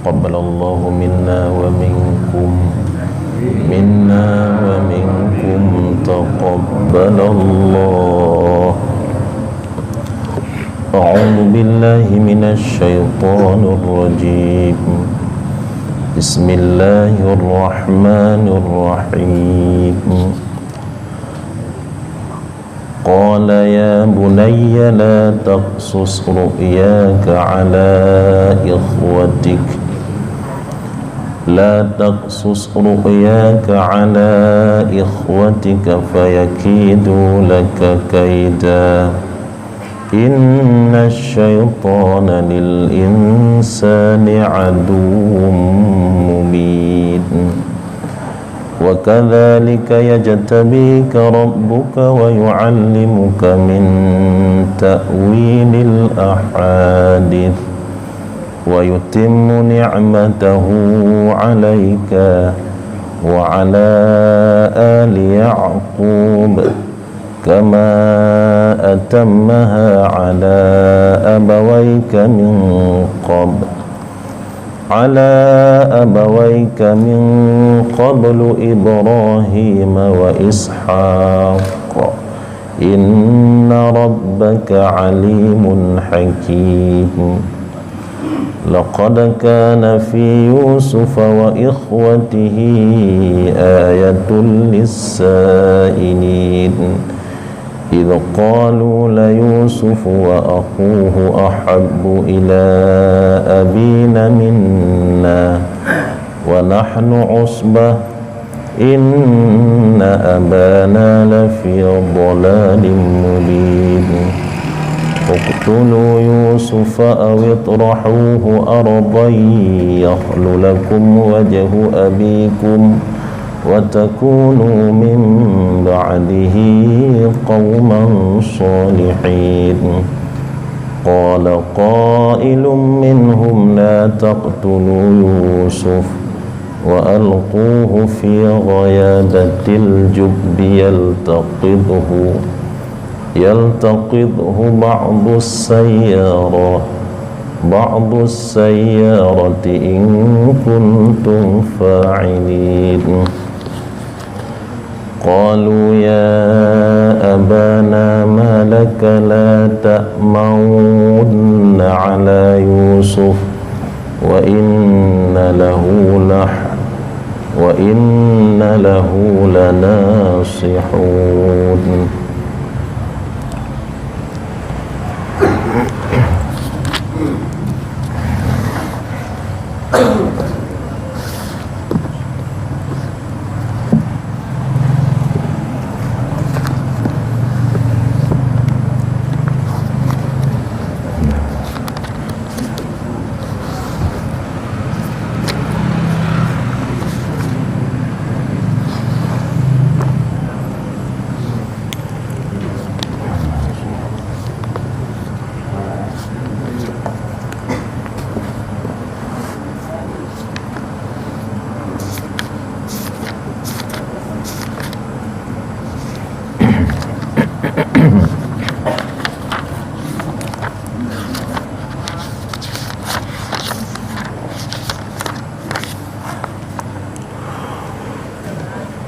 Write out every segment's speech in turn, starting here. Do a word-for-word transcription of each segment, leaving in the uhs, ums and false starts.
Taqabbalallahu minna wa minkum. Minna wa minkum. Taqabbalallah. A'udzu billahi minasy syaithanir rajim. Bismillahirrahmanirrahim. Qala ya bunayya la taqsus ru'yaka ala ikhwatik. La taqsus ru'yaka ala ikhwatika fayakidu laka kaida. Inna syaitana lil insani aduwwum mubin. Wa kadzalika yajtabika rabbuka wa yu'allimuka min ta'wilil ahadits wa yutimmu ni'matahu 'alaika wa 'ala ali Ya'qub kama atammaha 'ala abawaika min qabl, 'ala abawaika min qablu Ibrahim wa Ishaq, inna rabbaka 'alimun hakim. Laqad kana fi Yusufa wa ikhwatihi ayatul lis-sa'ilin. Idh qalu la Yusufu wa akhuhu ahabbu ila abina minna wa nahnu usbah. Inna abana lafi dhalalin mubin. Uqtulu Yusufa aw itrahuhu ardan yakhlu lakum wajhu abikum wa takunu min ba'dihi qauman salihin. Qala qailun minhum la taqtulu Yusuf wa alquhu fi ghayabatil jubbi yaltaqithu, yaltaqithu ba'dus sayyarah, ba'dus sayyarati in kuntum fa'ilin. Qalu ya abana ma laka la ta'manna 'ala Yusuf wa inna lahu lah-, wa inna lahu lanasihun.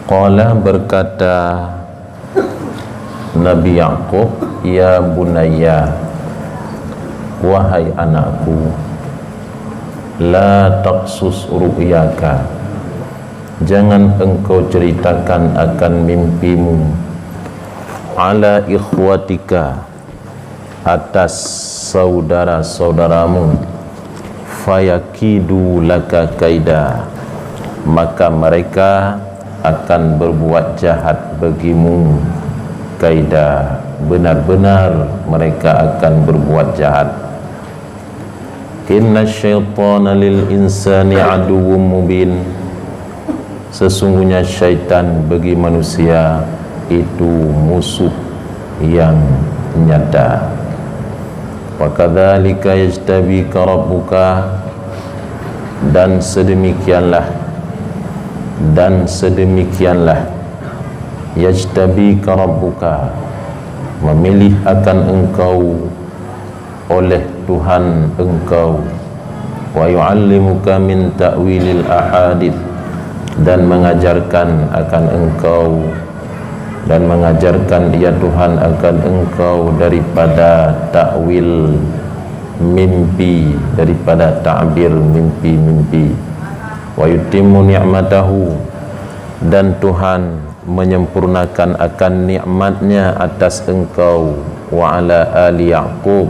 Qala, berkata Nabi Yakub, "Ya bunayya, wahai anakku, la taqsus ru'yaka, jangan engkau ceritakan akan mimpimu, ala ikhwatika, atas saudara-saudaramu, fayakidu laka kaida, maka mereka akan berbuat jahat bagimu, kaida, benar-benar mereka akan berbuat jahat. Inna syaitana lil insani aduwwum mubin. Sesungguhnya syaitan bagi manusia itu musuh yang nyata. Wa kadzalika yajtabika rabbuka, dan sedemikianlah, dan sedemikianlah, yajtabika rabbuka, memilih akan engkau oleh Tuhan engkau, Wa yu'allimuka min ta'wilil ahadits, dan mengajarkan akan engkau, dan mengajarkan Ia Tuhan akan engkau daripada takwil mimpi, daripada takbir mimpi-mimpi. Wa yutimmu ni'matahu, dan Tuhan menyempurnakan akan nikmat-Nya atas engkau, wa ala ali Ya'qub,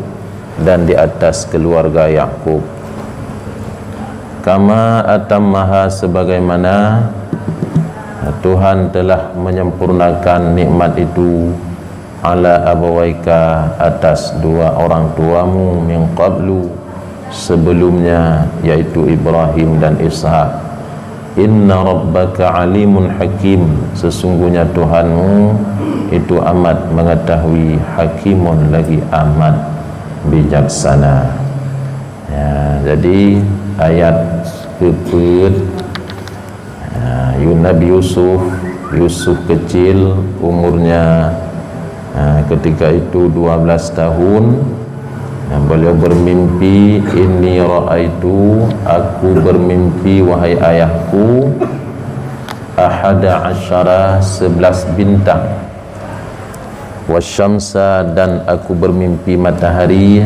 dan di atas keluarga Yakub. Kama atammaha, sebagaimana Tuhan telah menyempurnakan nikmat itu, ala abawaika, atas dua orang tuamu, min qablu, sebelumnya, yaitu Ibrahim dan Ishak. Inna rabbaka alimun hakim, sesungguhnya Tuhanmu itu amat mengetahui, hakimun, lagi amat bijaksana. Ya, jadi ayat keupeuet, ya, Yu-, Nabi Yusuf, Yusuf kecil, umurnya, ya, ketika itu dua belas tahun. Ya, beliau bermimpi, "Inni ra'aitu, aku bermimpi, wahai ayahku, ahada asyara, sebelas bintang." Wasyamsa, dan aku bermimpi matahari,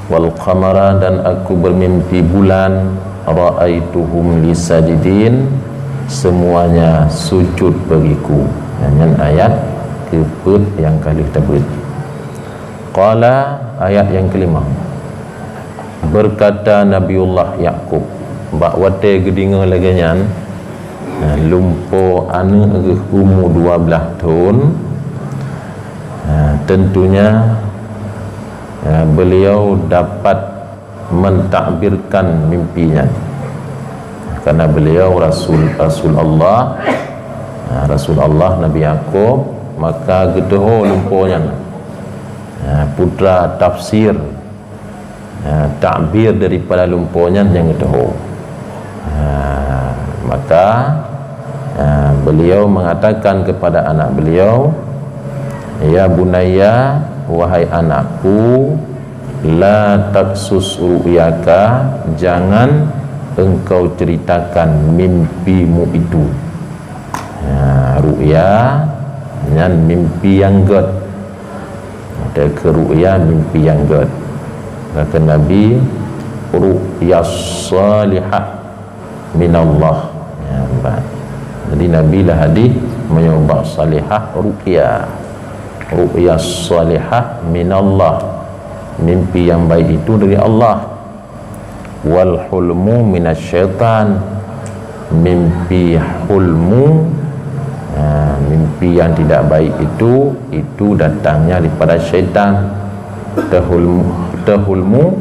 wal qamara, dan aku bermimpi bulan, ra'aituhum li sajidin, semuanya sujud bagiku. Nyan ayat keupeuet nyang ka lheueh tabeuet. Qala, ayat nyang kelima. Berkata Nabiullah Yakub, bak watée geudeungoe lagée nyan, nah, lumpo aneuëk geuh umu dua blaih thon, nah, tentunya, nah, beliau dapat mentakbirkan mimpi nyan. Karena beliau rasul, rasul Allah, nah, rasul Allah Nabi Yakub, maka geuteuho lumpo nyan, nah, putra tafsir. Ha, takbir daripada lumpo nyan nyang geuteuho. Ha, maka, ha, beliau mengatakan kepada anak beliau, "Ya bunayya, wahai anakku, la taqsus ru'yaka, jangan engkau ceritakan mimpimu itu." Ha, ru'ya nyan mimpi nyang gét. Teuka ru'ya mimpi nyang gét. Kata Nabi, "Ru'ya salihah minallah." Ya, nampak. Jadi Nabi lah hadis meunyoe bak salihah ru'ya. Ru'ya salihah minallah. Mimpi yang baik itu dari Allah. Wal hulmu minasyaitan. Mimpi hulmu, ha, mimpi yang tidak baik itu, itu datangnya daripada syaitan. Tahulmu, tahulmu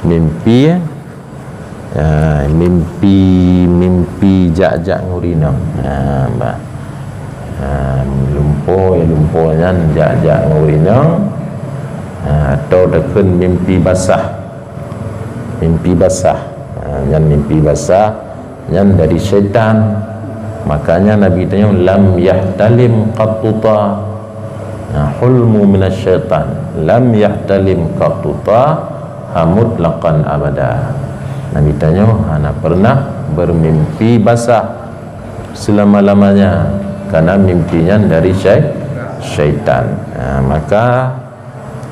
mimpi, ha, mimpi, mimpi jak-jak ngon ureueng inong. Ha, bah. Ha, lumpo, lumpo nyan jak-jak ngon ureueng inong. Ha, atau takheun mimpi basah. Mimpi basah. Ha, nyan mimpi basah, nyan dari syaitan. Makanya Nabi tanyong, "Lam yahtalim qattuta." Nah, hulmu minasyaitan. "Lam yahtalim qattuta, ha, mutlaqan abada." Nabi tanyong hana pernah bermimpi basah selama-lamanya, karena mimpi nyan dari syai-, syaitan. Ha, maka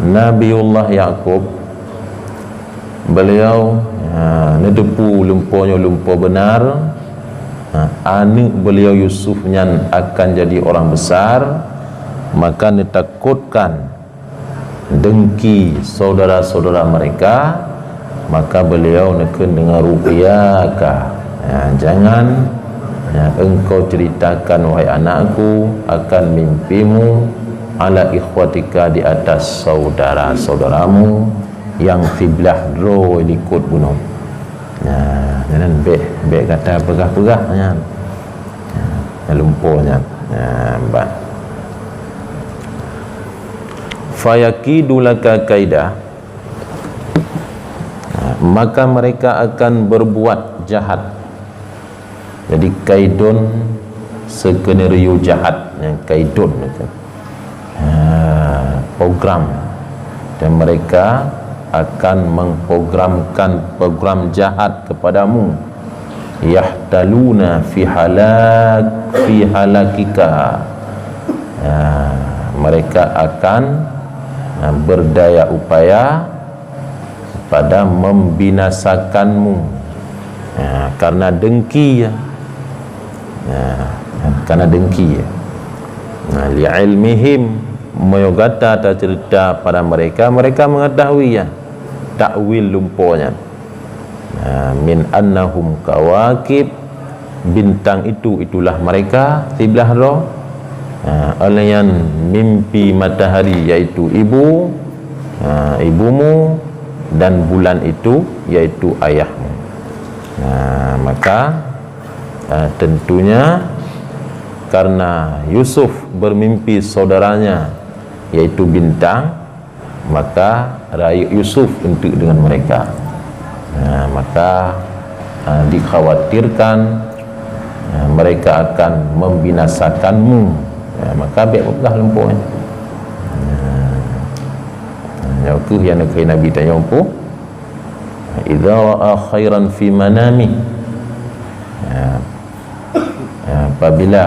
Nabiullah Yakub, beliau, ha, neuteupeue lumpo nyoe lumpo beunar, ha, aneuëk beliau Yusuf nyan akan jadi orang besar, maka neutakutkan dengki saudara-saudara mereka, maka beliau neukheun deungon ru'yaka, ha, jangan, ha, engkau ceritakan, wahai anakku, akan mimpimu ala ikhwatika, di atas saudara-saudaramu nyang siblah droe likot bunoe. Nah, nyan bék, bék gata peugah-peugah nyan. Nah, lumpo nyan. Nah, bah. Fayakidu laka kaida, maka mereka akan berbuat jahat. Jadi, kaidun skenario jahat, nyang kaidun itu. Ha, program. Dan mereka akan memprogramkan program jahat kepadamu. Yahtaluna fi halak, fi halakika. Ya, mereka akan, ya, berdaya upaya pada membinasakanmu. Ya, karena dengki, ya. Ya, karena dengki, ya. Nah, li ilmihim, meunyoe gata tacerita pada mereka, mereka mengetahui, ya, takwil lumpo nyan. Nah, min annahum kawakib, bintang itu, itulah mereka, siblah droe. Nah, oleh nyan mimpi matahari, yaitu ibu, nah, ibumu, dan bulan itu, yaitu ayahmu. Nah, maka, ah, tentunya karena Yusuf bermimpi saudaranya, yaitu bintang, maka rayeuk Yusuf enteuk dengan mereka. Nah, maka, ah, dikhawatirkan, ah, mereka akan membinasakanmu. Nah, maka bèk peugah lumpo nyan. Nah, nyoe keuh nyang neukheun Nabi tanyoe peue? Idza ra'a khairan fi manami. Ya. Ya, apabila,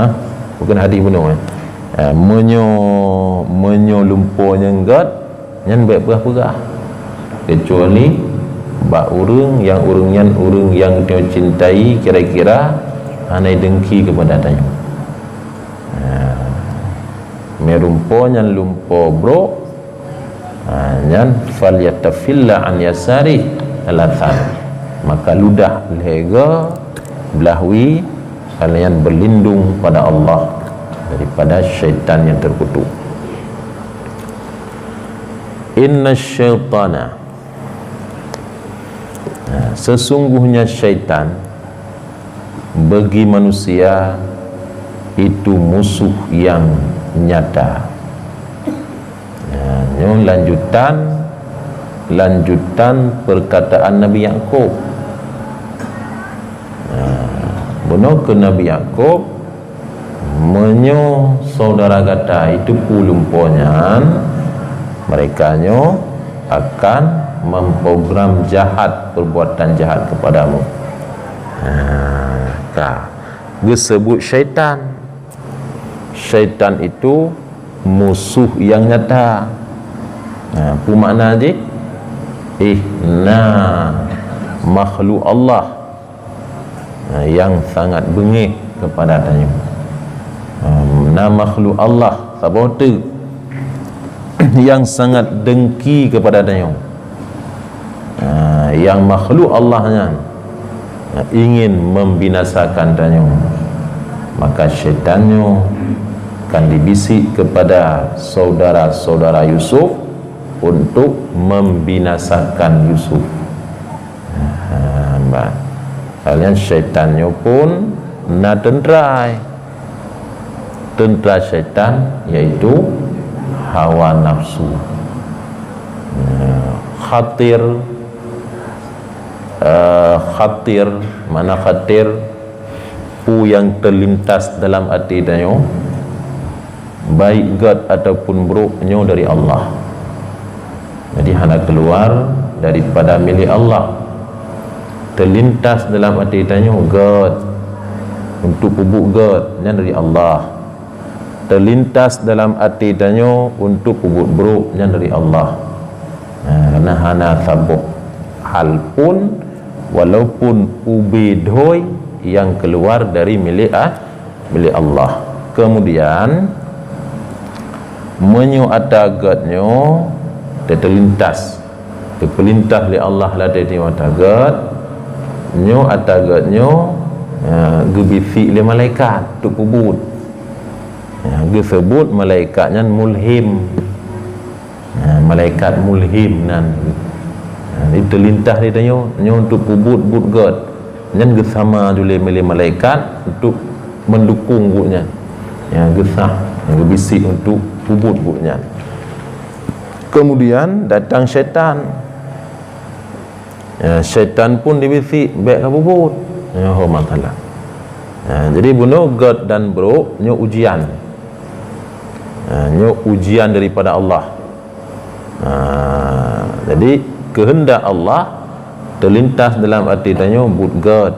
ha? Bukan hadis bunoe, eh. Ya, meunyoe, meunyoe lumpo nyang gèt, nyan bèk peugah-peugah. Kecuali bak ureueng nyang, ureueng nyan ureueng nyang geutanyoe cintai, kira-kira hana dengki keupada tanyoe. Ya. Meunyoe lumpo nyan lumpo brôk, ha, nyan, "Falyatafilla an yasari thalathan." Maka ludah lhèe goe blah wie, kalian berlindung pada Allah daripada syaitan yang terkutuk. Inna syaitana, ha, sesungguhnya syaitan bagi manusia itu musuh yang nyata. Ya, nyoe lanjutan, lanjutan perkataan Nabi Yakub. Ya, bunoe keu Nabi Yakub, meunyoe saudara gata itu peue lumpo nyan, mereka nyoe akan memprogram jahat, perbuatan jahat kepadamu. Ha, ka. Geuseubut syaitan. Syaitan itu musuh yang nyata. Ha, peue makna jih? Ih, na makhluk Allah, ha, yang sangat beungéh kepada tanyoe. Ha, na makhluk Allah saboh teuk yang sangat dengki kepada tanyoe. Ha, yang makhluk Allah nyan, ha, ingin membinasakan tanyoe, maka syaitan nyoe akan dibisik kepada saudara-saudara Yusuf untuk membinasakan Yusuf. Ha, bah. Kalian syaitan nyoe pun na teuntrai. Teuntrai syaitan yaitu hawa nafsu. Ya, khatir, eh, khatir, makna khatir, peue nyang teulintas dalam até tanyoe, baik gèt ataupun brôk, nyoe dari Allah. Jadi, hana keuluar daripada milék Allah. Teulintas dalam até tanyoe gèt, untuk peubuet gèt, nyan dari Allah. Teulintas dalam até tanyoe untuk peubuet brôk, nyan dari Allah. Nah, karena hana saboh hal pun, walaupun ubé dhoe, nyang keuluar dari milék, ah, milék Allah. Kemudian, meunyoe ata gèt nyoe teuteulintas, teupeulintas lé Allah lam até nyoe ata gèt, nyoe ata gèt nyoe, eh, geubisik lé malaikat untuk peubuet. Ya, geuseubut malaikat nyan mulhim. Ha, malaikat mulhim nan. Ha, jadi teulintas di tanyoe, nyoe untuk peubuet buet gèt. Nyan geusama ju lé, lé malaikat untuk mendukung buet nyan. Ya, geusah, geubisik untuk peubuet buet nyan. Kemudian datang syaitan. Ya, syaitan pun dibisik, "Bèk kapeubuet." Ya, ho masalah. Ya, jadi bunoe gèt dan brôk nyoe ujian. Ya, nyoe ujian daripada Allah. Ha, Jadi, keuheundak Allah teulintas dalam até tanyoe buet gét.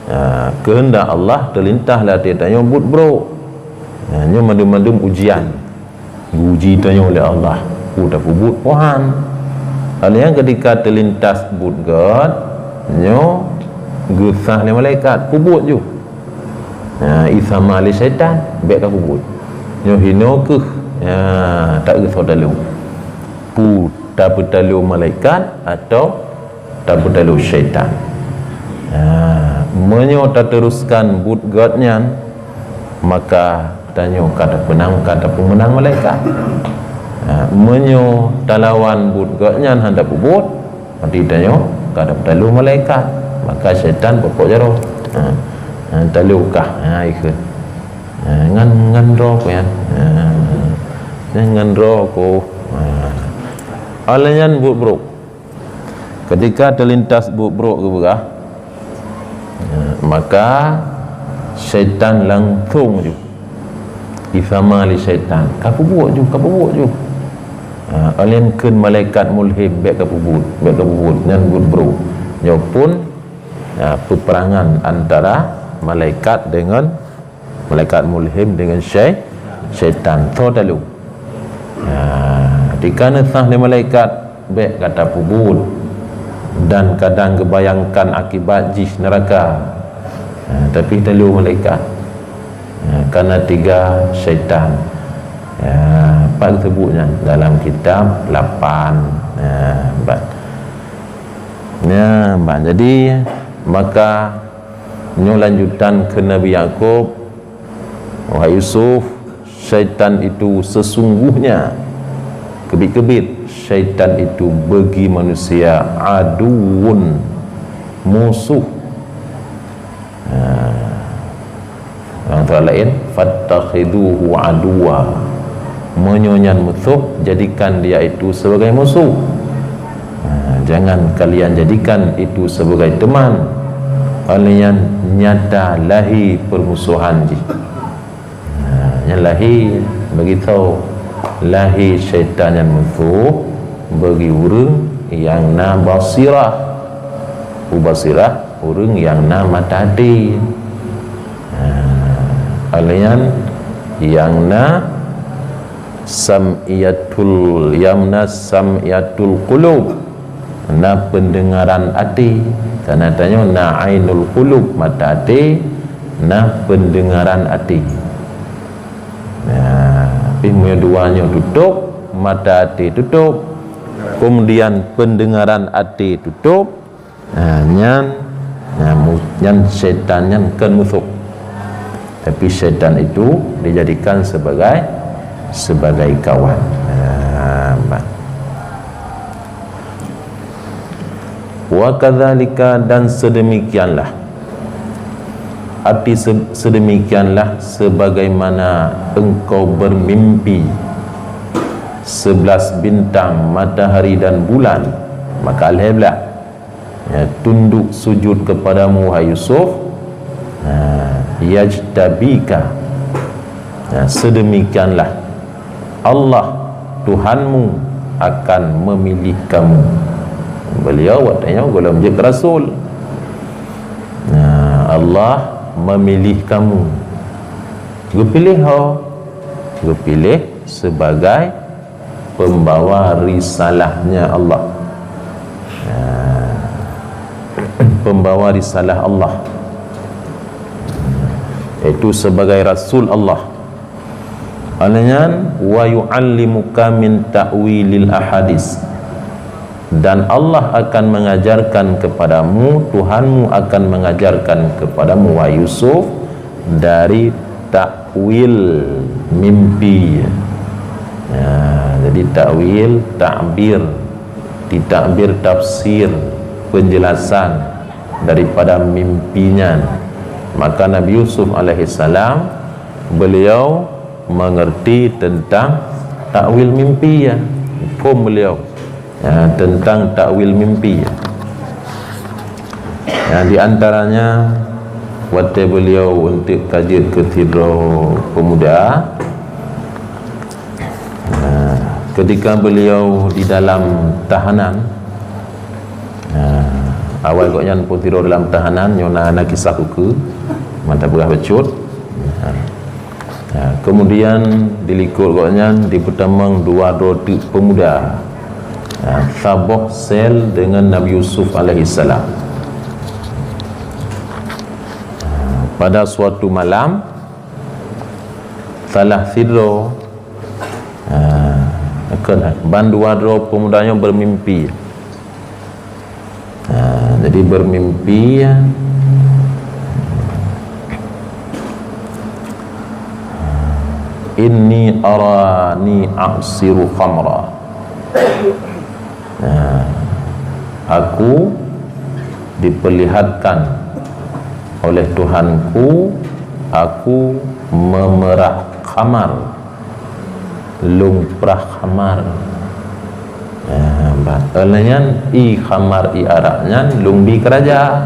Ha, keuheundak Allah teulintas lam até tanyoe buet brok. Ha, nyoe mandum-mandum ujian. Geuji tanyoe lé Allah, peue tapeubuet peue han. Hal nyang keudika teulintas buet gét, nyoe geusah lé malaikat, peubuet ju. Ha, isama lé syaitan, bék kapeubuet. Nyoe hinoe keuh, ha, taeu soe talô. Peue tapeutalô malaikat atau tapeutalô syaitan. Ha, meunyoe tateruskan buet gét nyan, maka tanyoe ka tapeunang, ka tapeumeunang malaikat. Ha, meunyoe talawan buet gét nyan hana tapeubuet, berarti tanyoe ka tapeutalô malaikat, maka syaitan pokok jaroe. Ha, ha, talô kah, ha, ikheun. Ha, ngan, ngan droe ko nyan. Ha, nyan ngan droe ko. Ha. Alah nyan buet brok. Ketika teulintas buet brok geupeugah, maka syaitan langsong ju. Isama lé syaitan, kapeubuet ju, kapeubuet ju. Ha, alèh kheun malaikat mulhim, bék kapeubuet, bék kapeubuet, nyan buet brok. Nyoe pun, ha, peuperangan antara malaikat dengan malaikat mulhim dengan syai-, syaitan. Tho talô. Ha, ketika neusah lé malaikat, bék gata peubuet dan kadang geubayangkan akibat jih neuraka. Ha, tapi talô malaikat. Ha, kana tiga syaitan. Ha, pat geuseubuet nyan dalam kitab lapan. Ha, ban. Ya, ban. Jadi, maka nyoe lanjutan keu Nabi Yakub, "Wahai Yusuf, syaitan itu sesungguhnya, keubiet-keubiet syaitan itu bagi manusia aduwwun, musuh." Ha. Dalam surat laén, "Fattakhiduhu aduwwa." Meunyoe nyan musuh, jadikan dia itu sebagai musuh. Ha, jangan kalian jadikan itu sebagai teman. Kalian nyata lahé permusuhan jih. Ha, nyan lahé begitu. Lahé syaitan nyan musuh bagi ureuëng nyang na basirah. Peue basirah, ureuëng nyang na mata até. Ha, alèh nyan nyang na sam'iyatul, nyang na sam'iyatul qulub, na peundeungaran até. Karena tanyoe na ainul qulub, mata até, na peundeungaran até. Nah, tapi meunyoe dua nyoe tutôp, mata até tutôp, kemudian peundeungaran até tutôp, nah, nyan, nyan mu-, nyan syaitan nyan kon musuh. Tapi syaitan itu dijadikan sebagai, sebagai kawan. Nah, ba-, "Wa kadzalika," dan sedemikianlah. Arti se-, sedemikianlah sebagaimana engkau bermimpi sebelas bintang, matahari dan bulan, maka alheblah, ya, tunduk sujud kepadamu, wahai Yusuf, ha, yajtabika, ya, sedemikianlah Allah Tuhanmu akan memilih kamu. Beliau watèe nyoe gohlom jeuet keu rasul. Nah, Allah memilih kamu. Geupiléh ho, geupiléh sebagai pembawa risalahnya Allah. Nah, pembawa risalah Allah, yaitu sebagai rasul Allah. Alèh nyan, "Wa yu'allimuka min ta'wilil ahadits." Dan Allah akan mengajarkan kepadamu, Tuhanmu akan mengajarkan kepadamu, wahai Yusuf, dari takwil mimpi. Ya, jadi takwil, takbir, ditakbir tafsir, penjelasan daripada mimpi nyan. Maka Nabi Yusuf alaihissalam, beliau mengerti tentang takwil mimpi, ya. Phom beliau, ya, tentang takwil mimpi, ya. Ya, di antaranya, watèe beliau eunteuk ka jeuet keu sidroe pemuda, ya, Ketika beliau di dalam tahanan, nah, awai gobnyan pun tidur dalam tahanan, nyoe na, na kisah ukeue, mantap beurah bacut. Nah, nah, kemudian di likot gobnyan dipeutamong dua droe teuk peumuda. Nah, saboh sel dengan Nabi Yusuf alaihissalam. Nah, pada suatu malam, salah sidroe, ah, kheun, bandua droe peumuda nyoe bermimpi. Ah, jadi bermimpi, "Inni arani a'siru khamra." Nah, aku diperlihatkan oleh Tuhanku, aku memerah khamar, lôn prah khamar. Nah, ba-, lheueh nyan, i khamar i arak nyan lôn bi keu raja.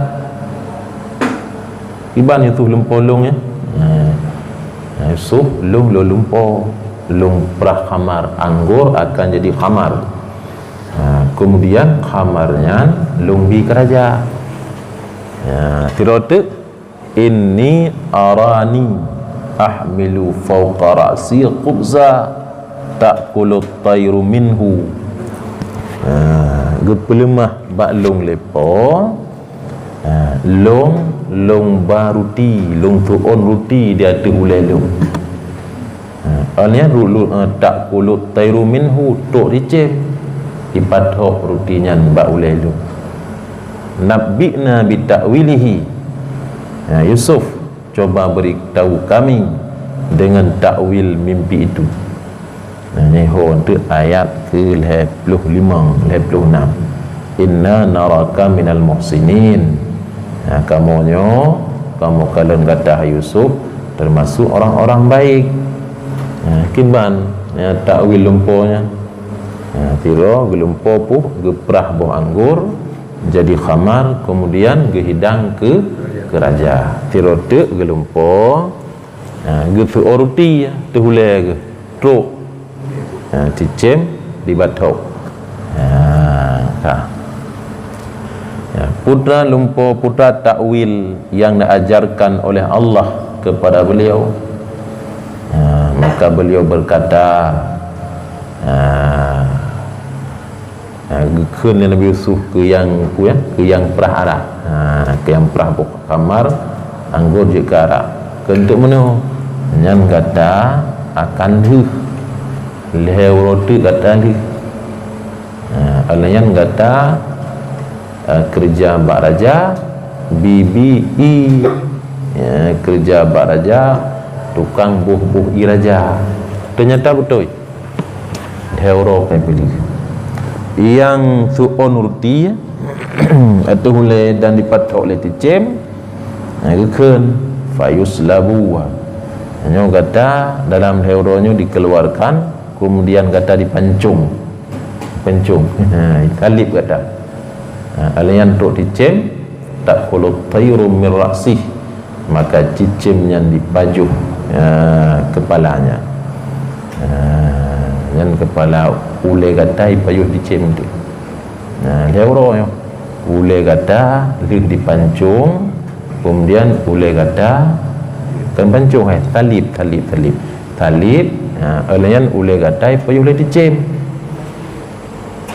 Kiban Yusuf lumpo lôn, ya. Nah, Yusuf lôn lôn lumpo, lôn prah khamar, anggor akan jadi khamar. Ha, kemudian khamar nyan lôn bi keu raja. Ya, sidroe teuk, "Inni arani ahmilu fauqa ra'si khubza ta'kulut tairu minhu." Ha, geupeuleumah bak lôn lé Po, ha, lôn, lôn ba ruti, lôn tu'on ruti di ateueh ulèe lôn. Ha, awak nyan ru-, ru-, eh, ta'kulut tairu minhu, trok cicém, jipathok ruti nyan bak ulèe lôn. "Nabbi'na bi ta'wilihi." Ha, Yusuf, cuba beri tahu kami dengan takwil mimpi itu. Nah, nyoe ho teuk ayat keu lhèe ploh limong, lhèe ploh nam. "Inna naraka minal muhsinin." Nah, kamoe nyoe, kamoe kalon gata, hai Yusuf, termasuk orang-orang baik. Nah, kiban, ya, takwil lumpo nyan. Nah, sidroe geulumpo puh, geuprah boh anggor jadi khamar, kemudian geuhidang keu, keu raja. Sidroe teuk geulumpo, nah, geupeuruti ateueh ulèe geuh, trok. Nah, cicém jipathok. Nah, ka. Ya, putra lumpo, putra takwil yang diajarkan oleh Allah kepada beliau. Nah, maka beliau berkata, nah, nah, geukheun lé Nabi Yusuf keu nyang, keu nyang, keu nyang prah arak. Nah, keu nyang prah boh khamar, anggor jeuet keu arak. Keu untuk meunoe, nyan gata akan lheueh. Lhèe uroe teuk gata lheueh. Ha, lheueh nyan gata, eh, keureuja bak raja, B B E, ya, keureuja bak raja, tukang boh-boh ie raja. Teunyata beutôi. Lhèe uroe ka lheueh. Nyang tu'on ruti ateueh ulèe dan jipathok lé cicém, nah, geukheun, "Fayuslabu." Nyoe gata dalam lhèe uroe nyoe dikeluarkan, kemudian gata dipancong. Pancong. Ha, salib gata. Ha, lheueh nyan trok cicém, "Ta'kulut tairu min ra'sih." Maka cicém nyan jipajoh, ha, kepalanya. Ha, nyan kepala ulèe gata jipajoh cicém teuk. Nah, lhèe uroe nyoe. Ulèe gata lheueh dipancong, kemudian ulèe gata, kon pancong, eh, salib, salib, salib. Salib, ha, lheueh nyan ulèe gata jipajoh lé cicém.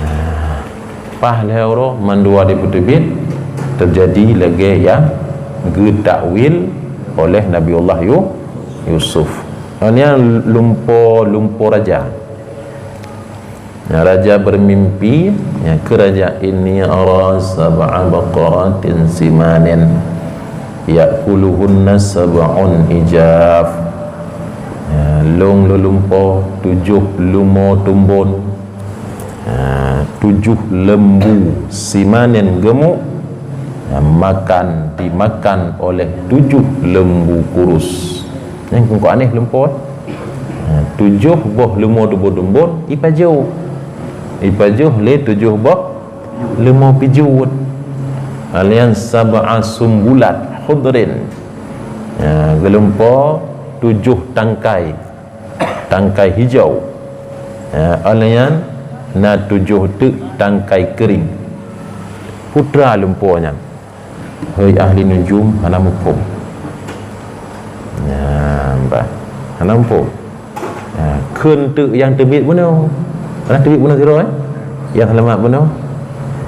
Nah, paih lhèe uroe mandua jipeuteubiet, teujadi lagèe nyang geutakwil oleh Nabiullah Yu-, Yusuf. Nyan lumpo, lumpo raja. Nah, raja bermimpi, ya, keu raja, "Inni ara sab'a baqaratin simanin ya'kuluhunna sab'un ijaf." Ya, lôn lôn lumpo tujoh leumo tumbon, ya, tujoh lembu simanin gemuk, ya, makan, dimakan oleh tujoh lembu kurus. Nyan kon aneh lumpo, eh. Ha, tujoh boh leumo tumbon-tumbon jipajoh. Jipajoh lé tujoh boh leumo pijuet. Lheueh nyan sab'a sumbulat khudrin. Ha, geulumpo tujoh tangkai, tangkai hijau. Ya, óh lheueh nyan na tujoh teuk tangkai keuring. Putra lumpoe nyan. Hei ahli nujum, hana muphom. Ya, bah. Hana muphom. Ya, kheun teuk nyang teubiet bunoe. Hana teubiet bunoe sidroe, eh? Nyang seulamat bunoe.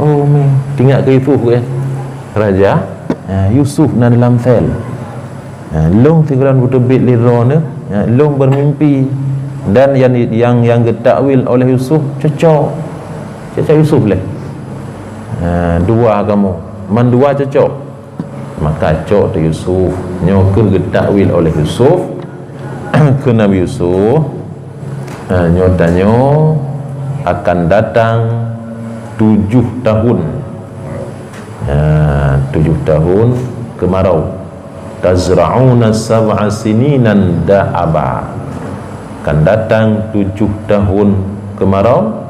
Oh, meh. Teuingat keu Yusuf, eh? Raja, ya, Yusuf na dalam sel. Ha, lôn sigohlom beuteubiet lé droeneuh, ha, lôn beumimpi. Dan nyang, nyang, nyang geutakwil oleh Yusuf cocok. Cocok Yusuf lé. Ha, dua kamoe, mandua cocok. Maka cok teuh Yusuf. Nyoe kheueh geutakwil oleh Yusuf keu Nabi Yusuf. Ha, nyoe tanyoe akan datang tujoh tahun. Ha, tujoh tahun keumarau. Tazra'una sab'a sininan da'aba. Akan datang tujoh tahun keumarau.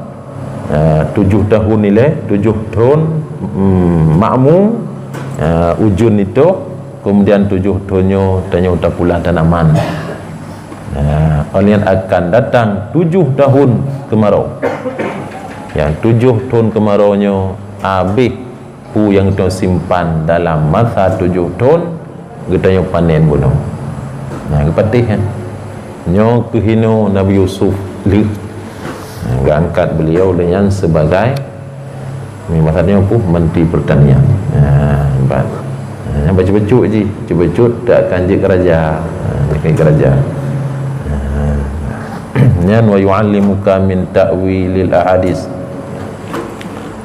Ah, tujoh tahun ilée, tujoh thon, mm, makmu, ah, ujeuen nitoh, kemudian tujoh thon nyoe tanyoe tapula tanaman. Ah, óh lheueh nyan akan datang tujoh tahun keumarau. Nyang tujoh thon keumarau nyoe abéh peue nyang geutanyoe simpan dalam masa tujoh thon, geutanyoe panen bunoe. Nah, geupatéh nyan. Nyoe keuh inoe Nabi Yusuf lheueh, nah, geuangkat beliau lheueh nyan sebagai, masa nyoe peue, Menteri Pertanian. Nah, hebat. Nah, nyan bacut-bacut jih, bacut-bacut tak akan jeuet keu raja. Nah, jeuet keu raja. Nah, nyan wa yu'allimuka min ta'wilil ahadits.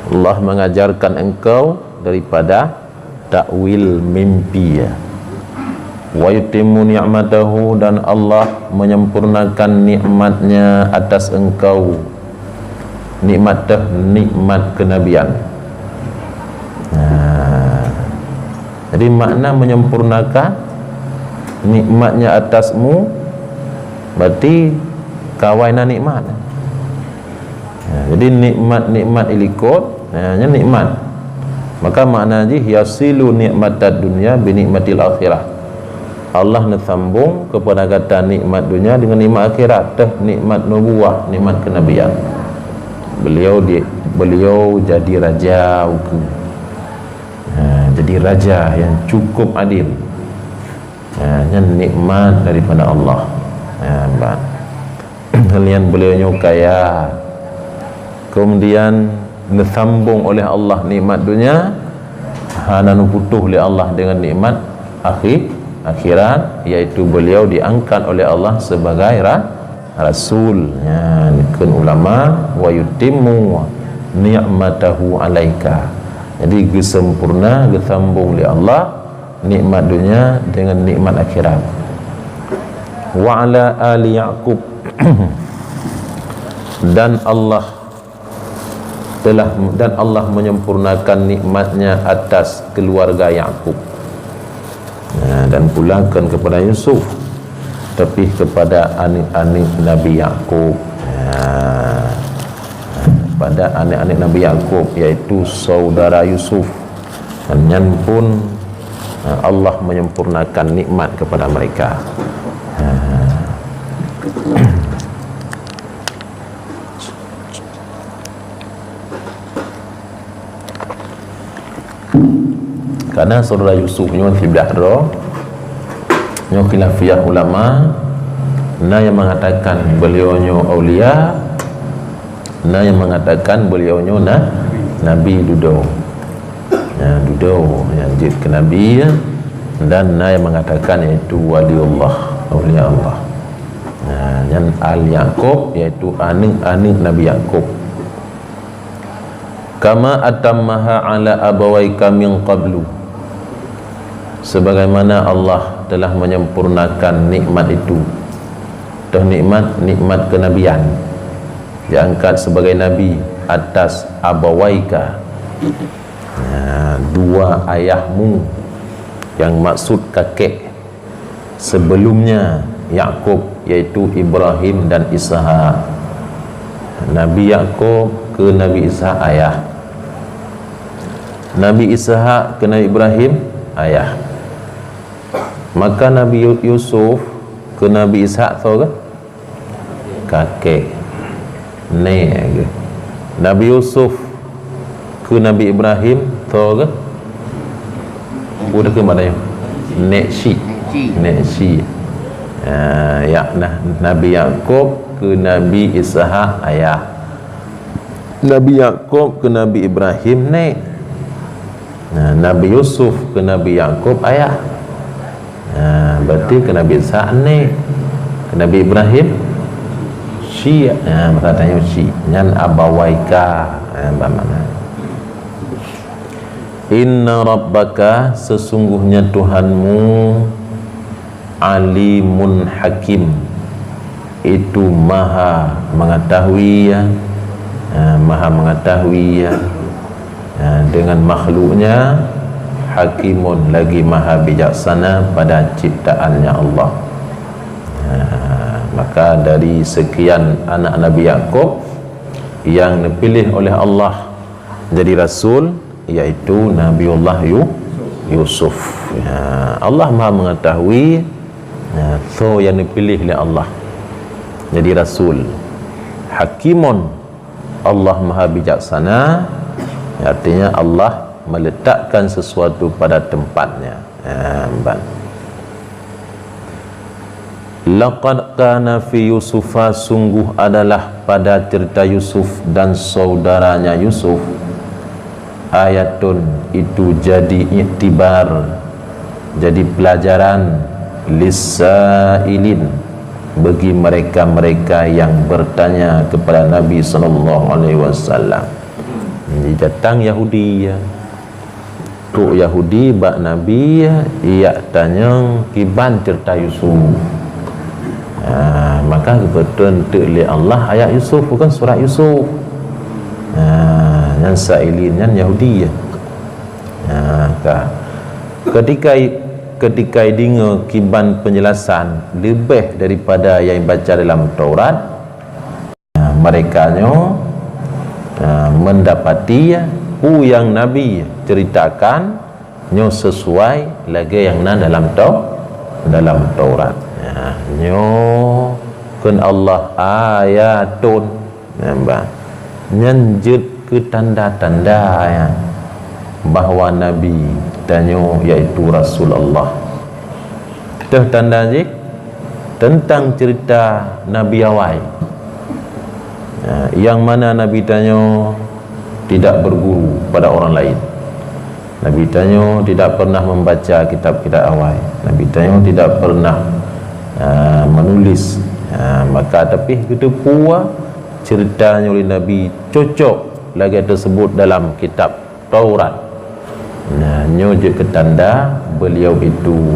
Allah mengajarkan engkau daripada takwil mimpi, ya. Wa yutimmu ni'matahu, dan Allah menyempurnakan nikmat-Nya atas engkau. Nikmat teuh nikmat kenabian. Nah, jadi makna menyempurnakan nikmat-Nya atasmu, berarti kawai na nikmat. Ya, jadi nikmat-nikmat ilikot, ya, nyan nikmat. Maka makna jih, yasilu nikmatad dunya bi nikmatil akhirah. Allah neusambong kepada gata nikmat dunia dengan nikmat akhirat, teuh nikmat nubuwah, nikmat kenabian. Beliau di, beliau jadi raja ukeue. Ha, jadi raja yang cukup adil. Ha, nyan nikmat daripada Allah. Ha, bah. Hal nyan beliau nyoe kaya. Kemudian neusambong oleh Allah nikmat dunia, hana neuputoh lé Allah dengan nikmat akhi-, akhirat, yaitu beliau diangkat oleh Allah sebagai ra-, rasul. Nyan kheun ulama, wa yutimmu ni'matahu 'alaika. Jadi geusempurna, geusambong lé Allah nikmat dunia dengan nikmat akhirat. Wa 'ala ali Ya'qub, dan Allah telah, dan Allah menyempurnakan nikmat-Nya atas keluarga Yakub. Nah, dan pula bukan kepada Yusuf, tapi kepada aneuk-aneuk Nabi Yakub. Nah, pada aneuk-aneuk Nabi Yakub, yaitu saudara Yusuf. Dan nyan pun, ha, Allah menyempurnakan nikmat kepada mereka. Ha. Karena saudara Yusuf nyoe siblah droe, nyoe khilafiyah ulama, na yang mengatakan beliau nyoe aulia, na yang mengatakan beliau nyoe na-, nabi dudoe. Ya, dudoe nyang jeuet keu nabi, ya. Dan na yang mengatakan yaitu waliullah, aulia Allah. Nah, nyan al Yakub, yaitu aneuk-aneuk Nabi Yakub. Kama atammaha ala abawaika min qablu. Sebagaimana Allah telah menyempurnakan nikmat itu. Toh nikmat, nikmat kenabian. Diangkat sebagai nabi atas abawaika. Nah, dua ayahmu, yang maksud kakek sebelumnya Yakub, yaitu Ibrahim dan Ishak. Nabi Yakub keu Nabi Ishak ayah. Nabi Ishak keu Nabi Ibrahim ayah. Maka Nabi Yu-, Yusuf keu Nabi Ishak soe kah? Kakek. Nèk geuh. Nabi Yusuf keu Nabi Ibrahim, tho geuh. Peue teuh keu makna nyoe? Nèk syik. Nèk syik. Ah, ya, nah, Nabi Yakub keu Nabi Ishak ayah. Nabi Yakub keu Nabi Ibrahim nèk. Nah, Nabi Yusuf keu Nabi Yakub ayah. Nah, berarti keu Nabi Ishak nèk. Keu Nabi Ibrahim syik. Nah, maka tanyoe syik. Nyan abawaika. Nah, bermakna. Inna rabbaka, sesungguhnya Tuhanmu, alimun hakim, itu maha mengetahui, ya, ha, maha mengetahui, ya, ha, dengan makhluknya, hakimun, lagi maha bijaksana pada ciptaannya Allah. Ha, maka dari sekian anak Nabi Yakub yang dipilih oleh Allah jadi rasul, yaitu Nabiullah Yu-, Yusuf. Ya, Allah Maha Mengetahui, ya, soe nyang dipilih lé Allah jadi rasul. Hakimun, Allah Maha Bijaksana, artinya Allah meletakkan sesuatu pada tempatnya. Ya, ban. Laqad kana fi Yusufa, sungguh adalah pada cerita Yusuf dan saudaranya Yusuf, ayatun, itu jadi iktibar, jadi pelajaran, lissailin, bagi mereka-mereka yang bertanya kepada Nabi sallallahu alaihi wasallam. Jadi datang Yahudi, ya. Trok Yahudi bak Nabi, ijak tanyong kiban ceurita Yusuf. Ha, maka geupeutreun teuk lé Allah ayat Yusuf, bukan surat Yusuf. Ha, nyan sailin nyan Yahudi. Ha, ka. Ketika, ketika deungoe kiban penjelasan leubeh daripada nyang baca dalam Taurat, Nah, mereka nyoe, nah, mendapati peue nyang Nabi ceritakan nyoe sesuai lagée nyang na dalam Tau-, dalam Taurat. Nah, nyoe kheun Allah ayatun, nyan jeuet keu tanda-tanda, ya, bahwa Nabi tanyoe yaitu Rasul Allah. Teuh tanda jih teuntang ceurita nabi awai, ya, nyang mana nabi tanyoe tidak berguru pada orang lain. Nabi tanyoe tidak pernah membaca kitab-kitab awai. Nabi tanyoe tidak pernah, ah, menulis. Ah, maka tapi geuteupeue ceurita nyoe lé Nabi cocok lagée teusebut dalam kitab Taurat. Nah, nyoe jeuet keu tanda beliau itu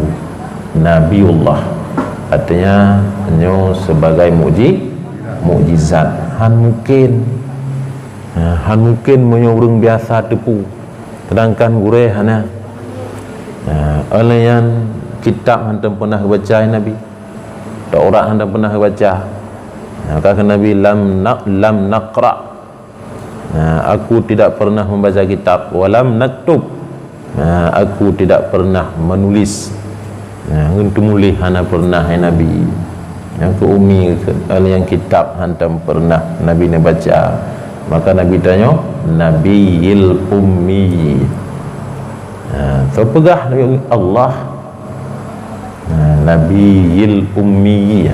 Nabiullah. Artinya, nyoe sebagai mukji-, mukjizat. Han mungkin. Nah, han mungkin meunyoe ureuëng biasa teupeue. Sedangkan gurée hana. Nah, óh lheueh nyan kitab hantom pernah geubaca Nabi. Taurat hantom pernah geubaca. Nah, ka kheun Nabi, "Lam na-, lam naqra." Nah, aku tidak pernah membaca kitab, walam naktub. Nah, aku tidak pernah menulis. Nah, ngon teumuléh hana pernah, hai Nabi. Nyang keu ummi, nyang kitab hantom pernah Nabi neubaca. Maka Nabi tanyoe, Nabiyil Ummi. Nah, soe peugah Nabi Allah? Nah, Nabiyil Ummi.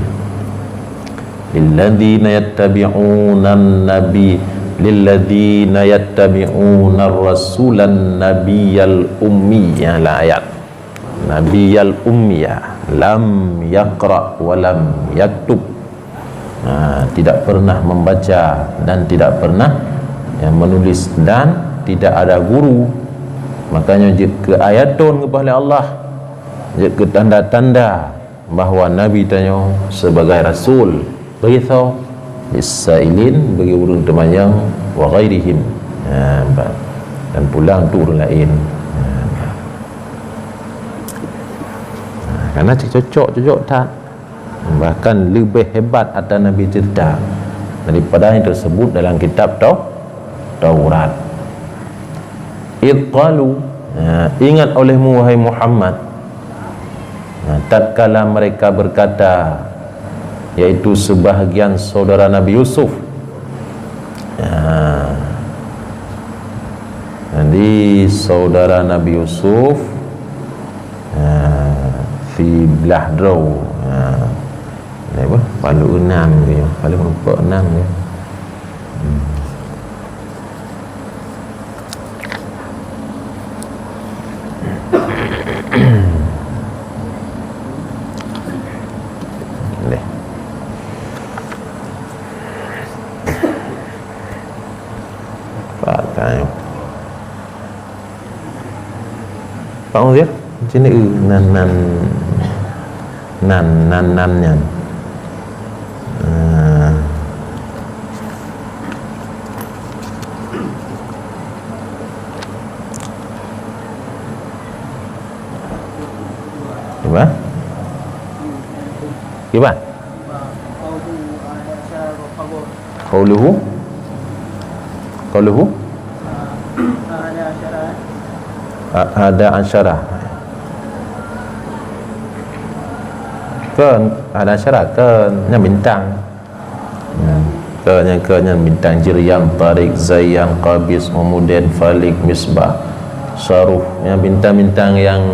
Lilladzina yattabi'unan nabi, lilladzina yattabi'unar rasulan nabiyal ummi. Ya, lah ayat. Nabiyal ummiya, lam yaqra wa lam yaktub. Nah, tidak pernah membaca dan tidak pernah, ya, menulis dan tidak ada guru. Makanya jeuet keu ayatun geupeugah lé Allah. Jeuet keu tanda-tanda bahwa Nabi tanyoe sebagai rasul. Bagi soe? Lissailin, bagi ureuëng teumanyong, wa ghairihim. Ha, ba-, dan pulang tu ureuëng laén. Ha, ba-, ha, karena cocok-cocok that. Bahkan leubeh hebat atra Nabi cerita daripada nyang teusebut dalam kitab Tau-, Taurat. Idh qalu, ya, ingat olehmu, wahai Muhammad, ya, tatkala mereka berkata, yaitu sebahagian saudara Nabi Yusuf, Ha. Jadi, saudara Nabi Yusuf, ha, siblah droe. Ha. Ada apa? Palu enam ke ya? Palu empat enam ke? Hmm. Boleh. Pakai. Pak Muzir, sini, eh, nan, nan, nan, nan, nan nyan. Ah. Gimana? Gimana? Qauluhu, qauluhu, a-, ada asyara. Kon, ada asyara, kon, nyan bintang. Hmm. Kon, nyan, kon, nyan bintang, Jiriyan, Tarik, Zayyan, Qabis, Umudain, Falik, Misbah, Saruh. Nyan bintang-bintang yang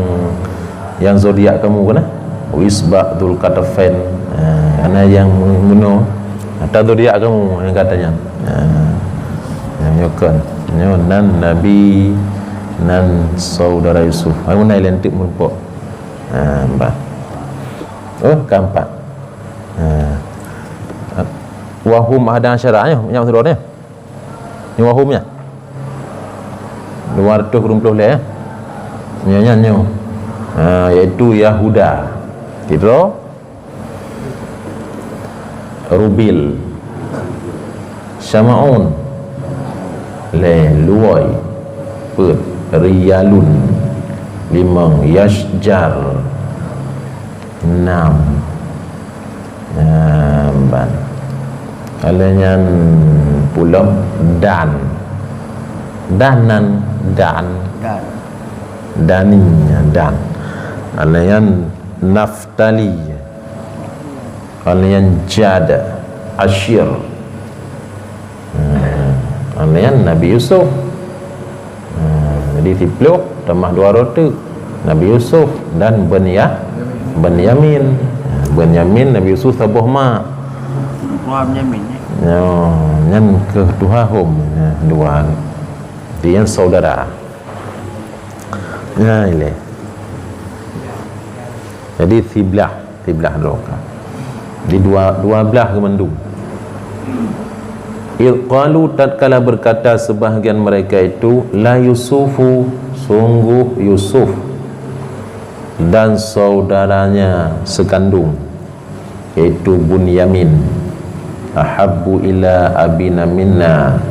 Nyang zodiak kamu keuh na? Wisbah, Dzulkatafain. Ha, ana nyang meunoe. Ata zodiak kamu nyang kata nyan. Ha. Nyoe kon. Nyoe nan Nabi, nan saudara Yusuf. Hai, meunan lé teuk meurumpok. Ha, bah. Oh, keempat. Ha. Wa hum ahada asyara, nyoe, nyang sidroe nyoe. Nyoe wa hum nyan. Dua ratus dua puluh lhèe, eh. Nyoe nyan nyoe. Ha, yaitu Yahuda. Sidroe. Rubil. Syamaun. Lhèe, luwoi. Peuet. Riyalun. Limong. Yashjar. Nam. Nam ban. Alèh nyan pulom dan. Dan nan, dan. Dan. Dani, dan. Alèh nyan Naftali. Alèh nyan Jad, Asyir. Hmm, alèh nyan Nabi Yusuf. Hmm, jadi siplôh tamah dua droe teuk. Nabi Yusuf dan Benya-, Benyamin. Hmm, Benyamin, Nabi Yusuf saboh mak. Wah, Benyamin, ya. Nyoe, nyan keuh tuha hom, ya, dua. Dia saudara. Nyan ilèe. Jadi siblah, siblah droe ka. Di dua, dua blah keu mandum. Idh qalu, tatkala berkata sebahagian mereka itu, la Yusufu, sungguh Yusuf dan saudaranya sekandung, yaitu Bunyamin, ahabbu ila abina minna,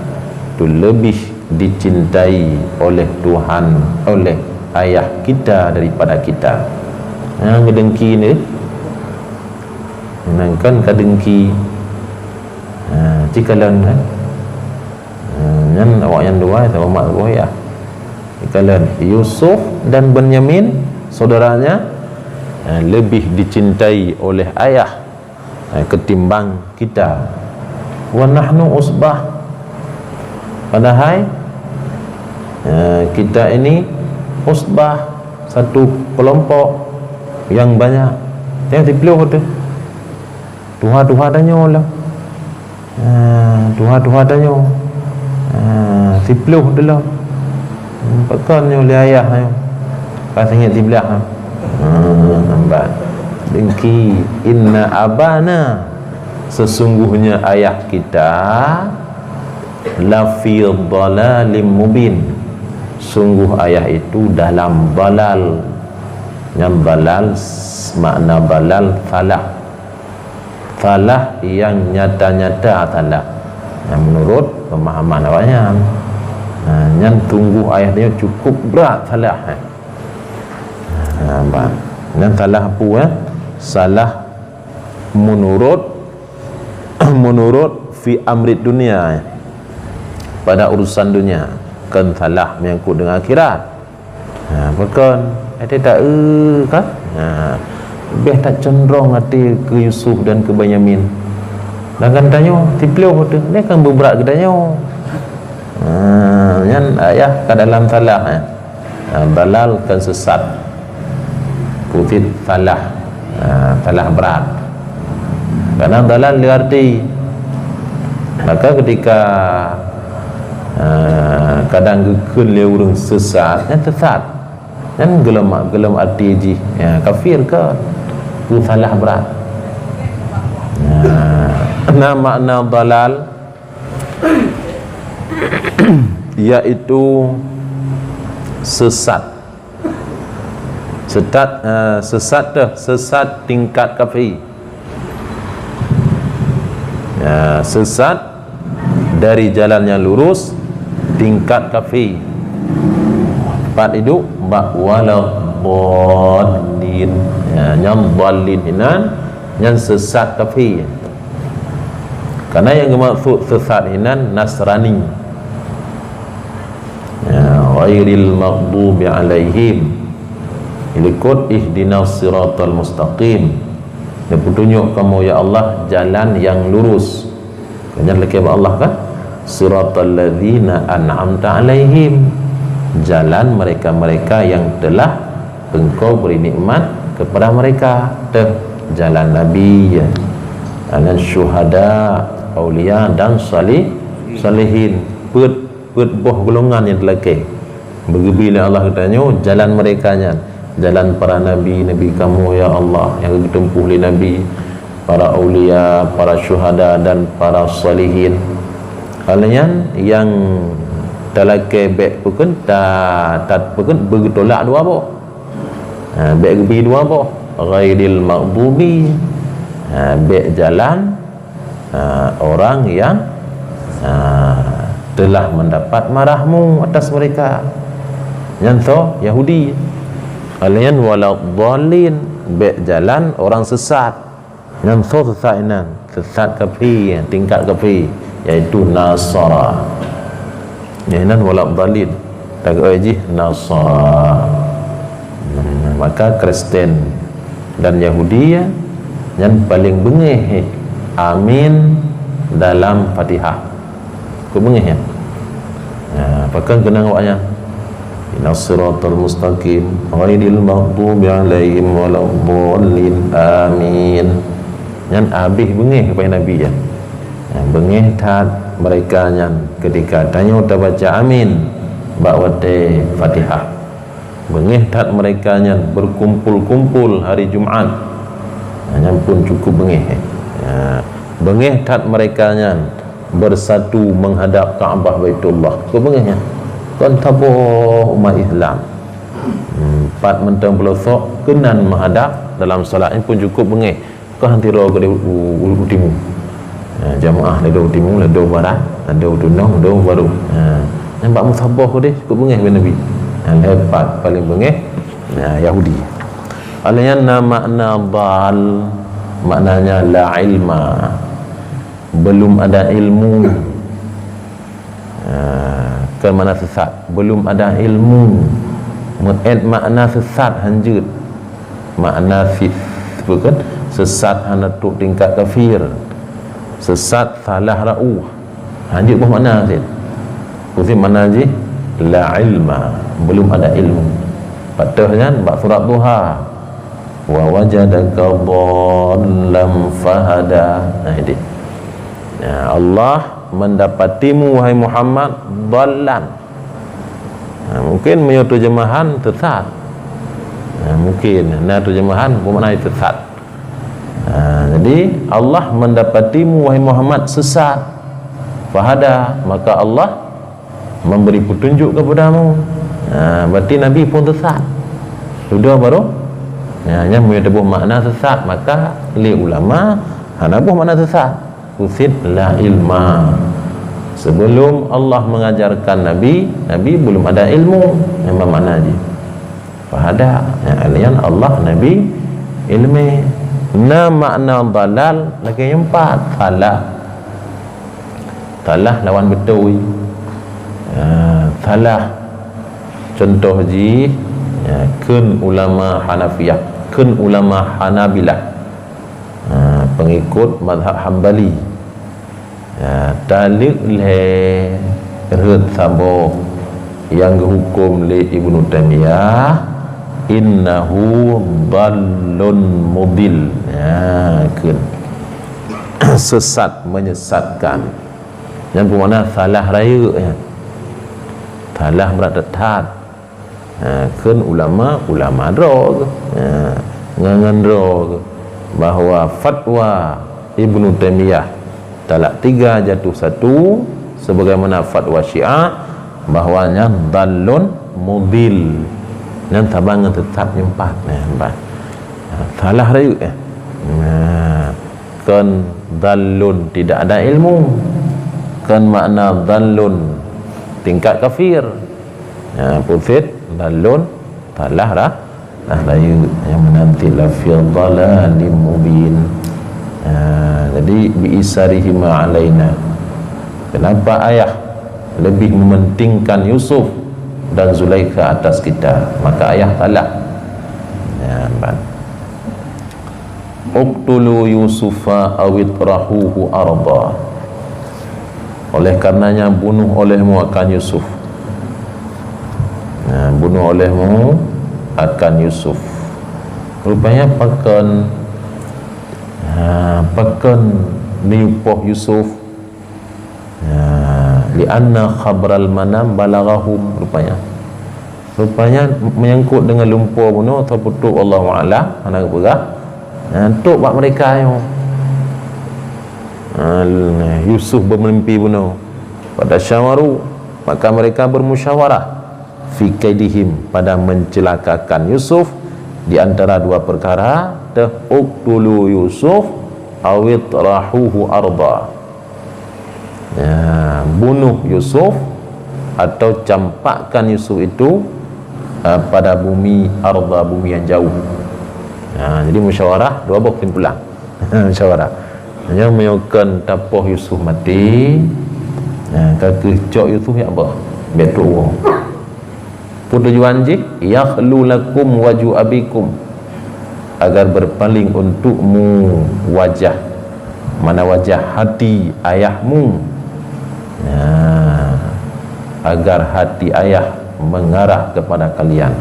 tu lebih dicintai oleh Tuhan, oleh ayah kita daripada kita. Ha, ngeudengki ni. Nyan kan ka dengki. Ha, cikalon, eh. Ha, nyan awak nyan dua sama mak saboh ayah. Cikalon Yusuf dan Benyamin, saudaranya, ha, lebih dicintai oleh ayah, eh, ketimbang kita. Wa nahnu usbah. Padahai, eh, kita ini usbah, satu kelompok yang banyak. Nyang siplôh tu. Tuha-tuha tanyoe lah. Eh, tuha-tuha tanyoe. Eh, siplôh tu lah. Hmm, pakon nyoe lé ayah nyoe. Ka singet siblah, ha. Hmm, nampak. Dengki, inna abana, sesungguhnya ayah kita, lafi dhalalim mubin. Sungguh ayah itu dalam dalal. Nyan dalal, s-, makna dalal salah. Salah yang nyata-nyata salah. Nyan menurut pemahaman awak nyan. Ha, nyan sungguh ayah dia cukup brat salah, eh. Ha, nampak. Nyan salah apa, eh? Salah menurut, menurut fi amri dunia, eh. Pada urusan dunia. Kon salah menyangkut dengan akhirat. Ha, pakon? Até tak, eh, kan? Ha. Beh tak condrong até keu Yusuf dan keu Benyamin. Sedangkan tanyoe siplôh teuh, nyan kan beubrat geutanyoe. Ha, nyan ayah ka dalam salah, eh. Ha, dalal kan sesat. Putit salah. Ha, salah brat. Kadang dalal le arti. Maka ketika, ha, kadang geukheun lé ureuëng sesat, nyan sesat. Nyan golom, golom arti jih, ya, kafir ke? Peue salah brat. Nah, na makna dalal, yaitu sesat. Sesat, eh, sesat teuh, sesat tingkat kafé. Ya, sesat dari jalan yang lurus, tingkat kafé. Pat idup bak waladdallin. Ya, nyang dallin inan, nyang sesat kafé. Karena yang dimaksud sesat inan Nasrani. Ya, ghairil maghdubi alaihim. Likot ihdinas siratal mustaqim. Ya, petunjuk kamu, ya Allah, jalan yang lurus. Kan nyan lakée bak Allah kan? Siratal ladzina an'amta alaihim. Jalan mereka-mereka yang telah Engkau beri nikmat kepada mereka. Teuh jalan nabi, ya. Jalan syuhada, aulia dan salih, salihin. Peuet, peuet boh golongan nyang teulakée. Beugeubri lé Allah geutanyoe jalan mereka nyan. Jalan para nabi, nabi kamu, ya Allah, nyang geuteumpuh lé nabi, para aulia, para syuhada dan para salihin. Hal nyan nyang talakée bék peukeuh, ta, ta peukeuh beugeutolak dua boh. Ha, bék geubri dua boh. Ghairil maghdubi. Ha, bék jalan ha, orang yang, ha, telah mendapat marahmu atas mereka. Nyan soe? Yahudi. Laén waladdallin, bék jalan orang sesat. Nyan soe sesat inan? Sesat kafé, tingkat kafé, yaitu Nasara. Nyan inan waladdallin. Takeue jih Nasara. Hmm, maka Kristen dan Yahudi, ya, nyan paling beungéh, eh, amin dalam Fatihah. Kok beungéh, ya? Ya, pakon keunong awaknyan? Ihdinas siratal mustaqim, ghairil maghdubi alaihim waladdallin. Amin. Nyan habéh beungéh keupada Nabi, ya. Ya, beungéh that mereka nyan ketika tanyoe tabaca amin bak watée Fatihah. Beungéh that mereka nyan berkumpul-kumpul hari Jumat. Ha, nyan pun cukup beungéh, eh. Ha, beungéh that mereka nyan bersatu menghadap Ka'bah Baitullah. Kok beungéh nyan? Kon saboh umat Islam. Hmm, pat mantong peulosok keunan menghadap dalam salat nyan pun cukup beungéh. Kah hanti droe keudeh u, u, u timu. Ha, jamaah ladôm u timu, ladôm u barat, ladôm u tunong, ladôm u barô. Ha, nyan bak meusaboh keudeh, kok beungéh bak Nabi. Ha, lheueh pat paléng beungéh, ha, Yahudi. Alheuh nyan na makna dhal, maknanya la ilma. Belum ada ilmu. Ha, kon makna sesat, belum ada ilmu. Meuet makna sesat hanjeuet. Makna fi-, apa kan? Sesat hana trok tingkat kafir. Sesat salah ra'uh. Hanjeuet boh makna sit. Khusus makna jih la ilma, belum ada ilmu. Pat teuh nyan bak surat Duha. Wa wajadaka dhallam fahada. Nah, itu. Ya, Allah mendapatimu, wahai Muhammad, dhallan. Ha, mungkin meunyoe terjemahan sesat. Ha, mungkin na terjemahan bermakna sesat. Ha, jadi Allah mendapatimu, wahai Muhammad, sesat. Fahada, maka Allah memberi petunjuk kepadamu. Ha, berarti Nabi pun sesat. Sudah baru? Ya, nyan meunyoe teuboh makna sesat, maka lé ulama hana boh makna sesat. Khusus la ilma. Sebelum Allah mengajarkan Nabi, Nabi belum ada ilmu. Memang makna jih. Fahada, ya, laén Allah, Nabi, ilmu. Na makna dhalal lagée nyang pat, salah. Salah lawan beutôi. Ha, salah. Contoh jih, ya, kheun ulama Hanafiyah, kheun ulama Hanabilah. Ha, pengikut mazhab Hambali. Ya, taleuek lhée rhot saboh nyang geuhuköm lé Ibnu Taimiyah, "Innahu dhallun mudil." Ya, kheun. Sesat, menyesatkan. Nyan peumakna salah rayeuk, ya. Salah brat that-that. Ha, kheun ulama, ulama droe geuh. Ha, ngon, ngon droe geuh bahwa fatwa Ibnu Taimiyah talak tiga jatuh satu, sebagaimana fatwa Syiah bahwa nyan dhallun mudil. Nyan saban ngon sesat nyoe pat, nyan pat. Ha, salah rayeuk, eh. Ha, kon dhallun tidak ada ilmu. Kon makna dhallun tingkat kafir. Ha, puset, dhallun, salah ra-, salah rayeuk, nyang meunan cit lafi dhalalim mubin. Ha, jadi, bi isarihima alaina. Kenapa ayah lebih mementingkan Yusuf dan Zulaikha atas kita? Maka ayah salah. Ya, ban. "Uqtulu Yusufa aw itrahuhu arda." Oleh karenanya, bunuh olehmu akan Yusuf. Nah, bunuh olehmu akan Yusuf. Rupanya pakon, ha, pakon neuyue poh Yusuf. Ya, li'anna khabral manam balaghahum, rupanya. Rupanya menyangkut dengan lumpo bunoe, atau putôk, Allahu a'lam, hana geupeugah. Ya, trôk bak mereka nyoe. Ha, Yusuf bermimpi bunoe. Fatasyawaru, maka mereka bermusyawarah. Fi kaidihim, pada mencelakakan Yusuf, di antara dua perkara, teuh, "Uqtulu Yusuf aw itrahuhu arda." Ya, bunuh Yusuf atau campakkan Yusuf itu, ah, pada bumi, arda, bumi yang jauh. Ya, jadi musyawarah, dua boh kesimpulan. Musyawarah. Hanya meunyoe kon tapoh Yusuf maté, ya, ka keuh cok Yusuf jak boh, bèk trôk woe. Peue tujuan jih? "Yakhlu lakum wajhu abikum," agar berpaling untukmu wajah, mana wajah hati ayahmu. Nah, agar hati ayah mengarah kepada kalian.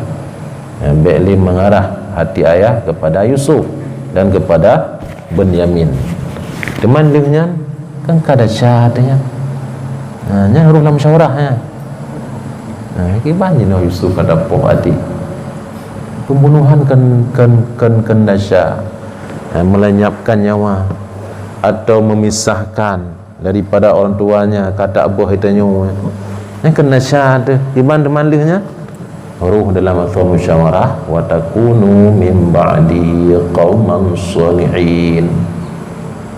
Ya, bèk lé mengarah hati ayah kepada Yusuf dan kepada Benyamin. Teuma lheueh nyan, kan ka desya teuh nyan. Ha, nyan harôh lam musyawarah nyan. Ha, kiban jinoe Yusuf ka tapoh até. Pembunuhan kan, kan, kan, kan desya. Ha, melenyapkan nyawa atau memisahkan daripada orang tuanya, ka taboh geutanyoe. Nyan kan desya teuh, kiban teuma lheueh nyan. Roh dalam masa musyawarah, "Wa takunu min ba'di qauman shalihin."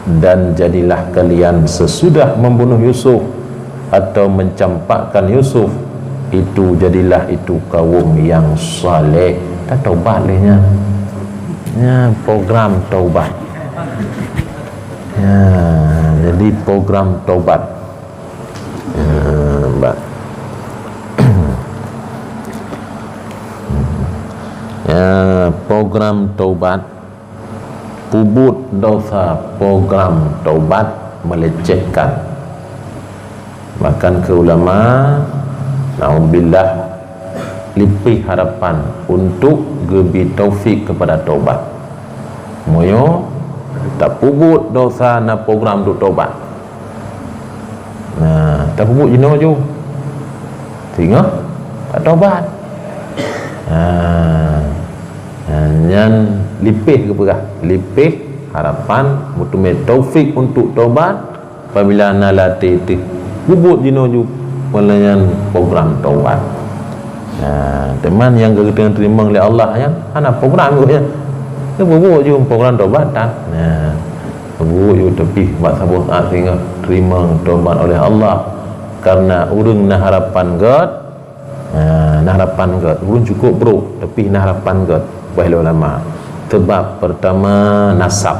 Dan jadilah kalian sesudah membunuh Yusuf atau mencampakkan Yusuf, itu jadilah itu kaum yang saleh. Ka taubat lé nyan. Nyan program taubat. Ya, jadi program taubat. Ya, bah. Ya, program taubat, peubuet dosa, program taubat melecehkan. Bahkan keu ulama, naudzubillah, leupah harapan untuk geubri taufik keupada taubat. Meunyoe tapeubuet dosa na program untuk taubat. Nah, tapeubuet jinoe ju. Singoh tak taubat. Nah, nah, nyan leupah geupeugah, leupah harapan meuteumé taufik untuk taubat apabila na lam até teuh. Peubuet jinoe ju, peue nyan program taubat. Nah, teuma nyang geuteurimong lé Allah nyan hana program geuh nyan. Tapeubuet ju program taubat tan. Nah, Geuh yue teupih bak saboh saát singoh teurimong tobat oleh Allah. Kareuna ureuëng na harapan gét, na harapan gét. Ureuëng cukôp brôk, teupih na harapan gét, bah lé ulama. Seubab peurtama nasab.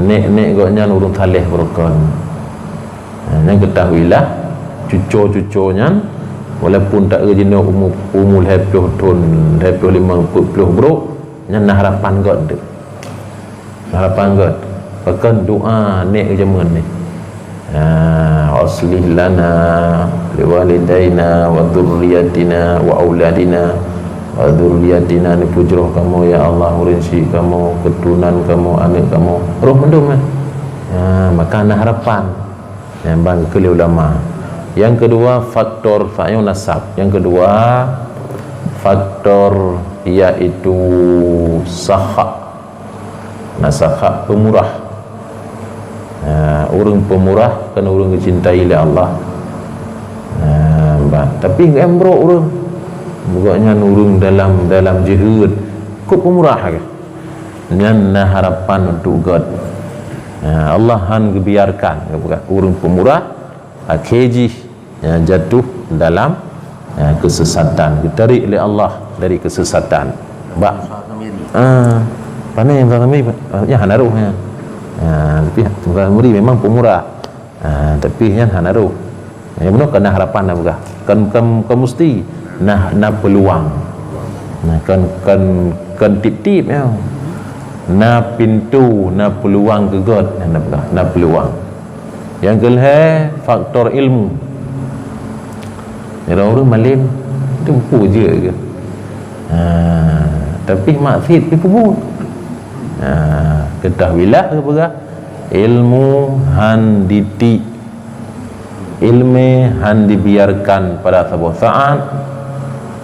Nék-nék gobnyan ureuëng saleh beurukon. Nyan geutahuilah, cuco-cuco nyan, walaupun taeu jinoe umu, umu lhée ploh thon, lhée ploh limong, peuet ploh brôk, nyan na harapan gét teuk. Harapan gét, pakon doa nék jameun nyoe. Ha, aslih lana liwalidaina wa dzurriyyatina wa auladina wa dzurriyyatina, neupeujoh kamoe ya Allah, ureueng syik kamoe, keuturonan kamoe, aneuk kamoe, roh mandum, eh. Ha, maka na harapan. Nyang ban geukheun lé ulama. Nyang keudua faktor, fa-, nyoe nasab. Nyang keudua faktor yaitu sakha. Na sakha, peumurah. Ha, ureueng peumurah kan ureueng geucintai lé Allah. Ha, bah, tapi ngon brok ureueng. Bukan nyan ureueng dalam, dalam jeuheut. Kok peumurah ke? Nyan na harapan untuk gét. Ha, Allah han geubiarkan, geupeugah, ureueng peumurah, akhé jih, ya, jatuh dalam, ya, kesesatan, geutarék lé Allah dari kesesatan. Bak, ah, pane Musa Samiri, ya, hana roh, ya. Ya, tapi Musa Samiri memang peumurah. Ah, tapi nyan hana roh. Ya, bunoe kan na harapan na peugah. Kan, kan, kan musti na, na peuluang. Nah, kan, kan, kan tiep-tiep, ya. Na pintoe, na peuluang keu gét, na peugah, na peuluang. Nyang keulhèe, faktor ilmu. Ureueng malém, teumpu jeuet keuh. Ha, tapi maksiet pih peubuet. Ha, ketahuilah, geupeugah, ilmu han ditiek, ilmé han dibiarkan pada saboh saat,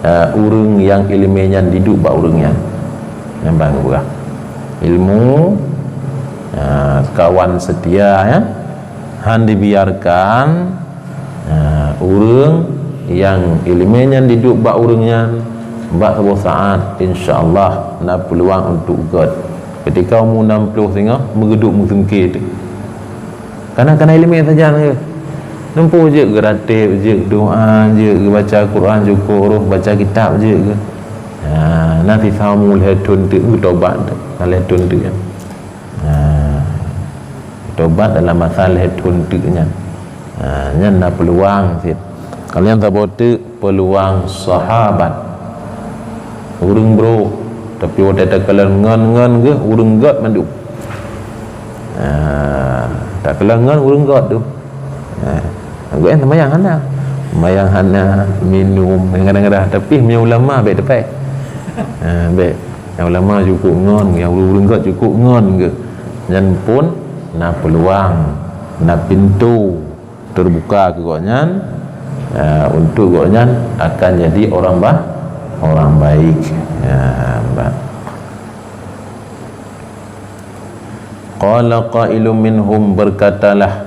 eh, ureueng nyang ilmé nyan diduek bak ureueng nyan. Nyan ban geupeugah. Ilmu, eh, kawan setia, ya. Han dibiarkan, eh, ureueng nyang ilmé nyan diduek bak ureueng nyan, bak saboh saat, insya Allah, na peuluang untuk gét. Ketika umu nam ploh singoh, meugeudok meusungké teuk. Kana, kana ileumèe sajan geuh. Teumpo jeuet geurateb, jeuet doa, jeuet geubaca Quran, jukuk roh baca kitab jeuet geuh. Ha, na sisa umu lhèe thon teuk geutobat, na lhèe thon teuk nyan. Ha, tobat dalam masa lhèe thon teuk nyan. Ha, nyan na peuluang cit. Kalian saboh teuk peuluang sahabat. Ureueng brok, tapi watèe takalon ngon-ngon geuh ureueng gét mandum. Ah, takalon ngon ureueng gét tu. Ah, gét nyan seumayang hana. Seumayang hana, minum, kadang-kadang. Tapi meunyoe ulama bèk teupèe. Ah, bèk. Nyang ulama jukuk ngon, nyang ureueng-ureueng gét jukuk ngon geuh. Nyan pun na peuluang, na pintoe teubuka keu gobnyan, eh, untuk gobnyan akan jadi orang ba-, orang baik. Ya, ba-, qala qailun minhum, berkatalah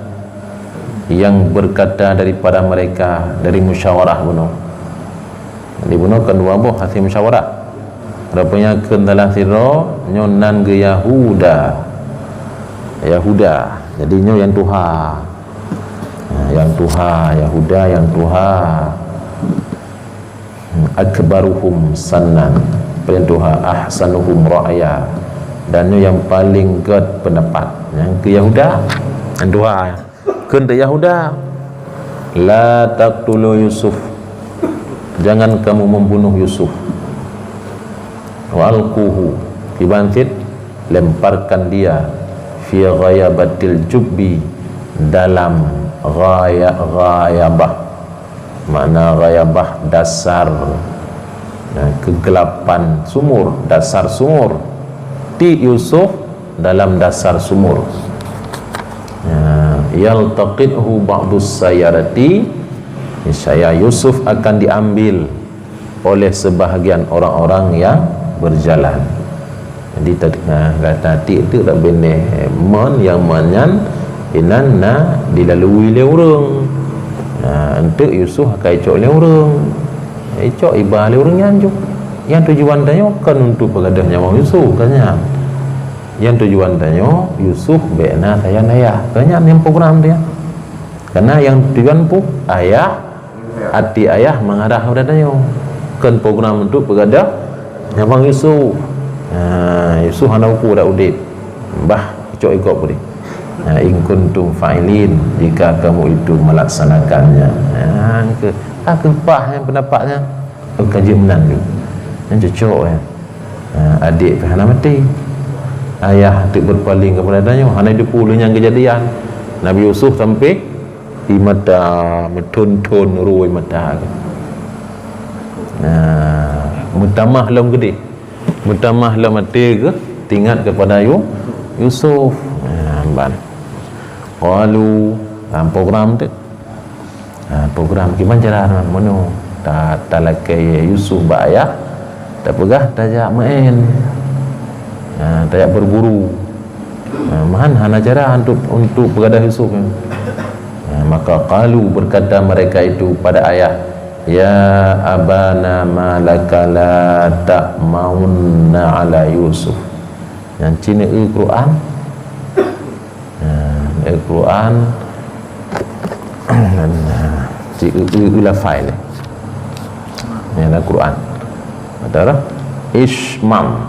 yang berkata daripada mereka, dari musyawarah bunoe. Jadi bunoe kan dua boh hasil musyawarah. Rupanya kheun salah sidroe, nyoe nan geuh Yahuda. Yahuda. Jadi nyoe nyang tuha. Ha, nyang tuha, Yahuda nyang tuha. Akbaruhum sannan. Paling tuha, ahsanuhum ra'ya. Dan nyoe nyang paling gét pendapat. Nyang keu Yahuda, nyang tuha. Kheun teuh Yahuda, "La taqtulu Yusuf, jangan kamu membunuh Yusuf. Wa alquhu," kiban cit, lemparkan dia, "fi ghayabatil jubbi," dalam ghaya-, ghayabah. Makna ghayabah dasar, nah, kegelapan sumur, dasar sumur. Tiek Yusuf dalam dasar sumur. Ya, yaltaqithu ba'dus sayyarati, niscaya Yusuf akan diambil oleh sebahagian orang-orang yang berjalan. Jadi, ta-, nah, gata tiek tu dak binéh mon, nyang mon nyan inan na dilalui lé ureueng. Nah, enteuk Yusuf akai cok lé ureueng. Icok iba lé ureueng nyan ju. Nyang tujuan tanyoe kon untuk peugadôh nyawöng Yusuf, kon nyan. Nyang tujuan tanyoe Yusuf bèk na sajan ayah. Kon nyan nyang program dia. Karena nyang tujuan pu ayah, hati ayah mengarah kepada tanyoe. Kon program untuk peugadôh nyawöng Yusuf. Ha, Yusuf hana uku dak udép. Bah, icok ikot peureulèe. Ha, in kuntum fa'ilin, jika kamu itu melaksanakannya. Ha, ke, ah, keupah nyang pendapatnya. Ka jeuet meunan ju. Nyan cocok, ya. Ha, adék pih hana maté. Ayah teuk berpaling kepada tanyoe, hana jiteupeue lé nyang keujadian. Nabi Yusuf sampai di mata, meuthon-thon rui mata. Nah, meutamah lom geudeh. Meutamah lom até geuh teuingat keupada Yu-, Yusuf. Nah, ban. Qalu, dalam program tu. Ha, program kiban cara meunoe, ta-, talakée Yusuf bak ayah, tapeugah tajak meu'én. Ha, tajak berburu. Ha, meuhan hana cara untuk, untuk peugadôh Yusuf. Ha, maka qalu, berkata mereka itu pada ayah, "Ya abana, ma laka la ta'manna ala Yusuf." Nyang cit eu Quran. Ha, eu Quran. Ci eu, eu, eu lafai lé. Nyang dalam Quran. Betul? Ishmam.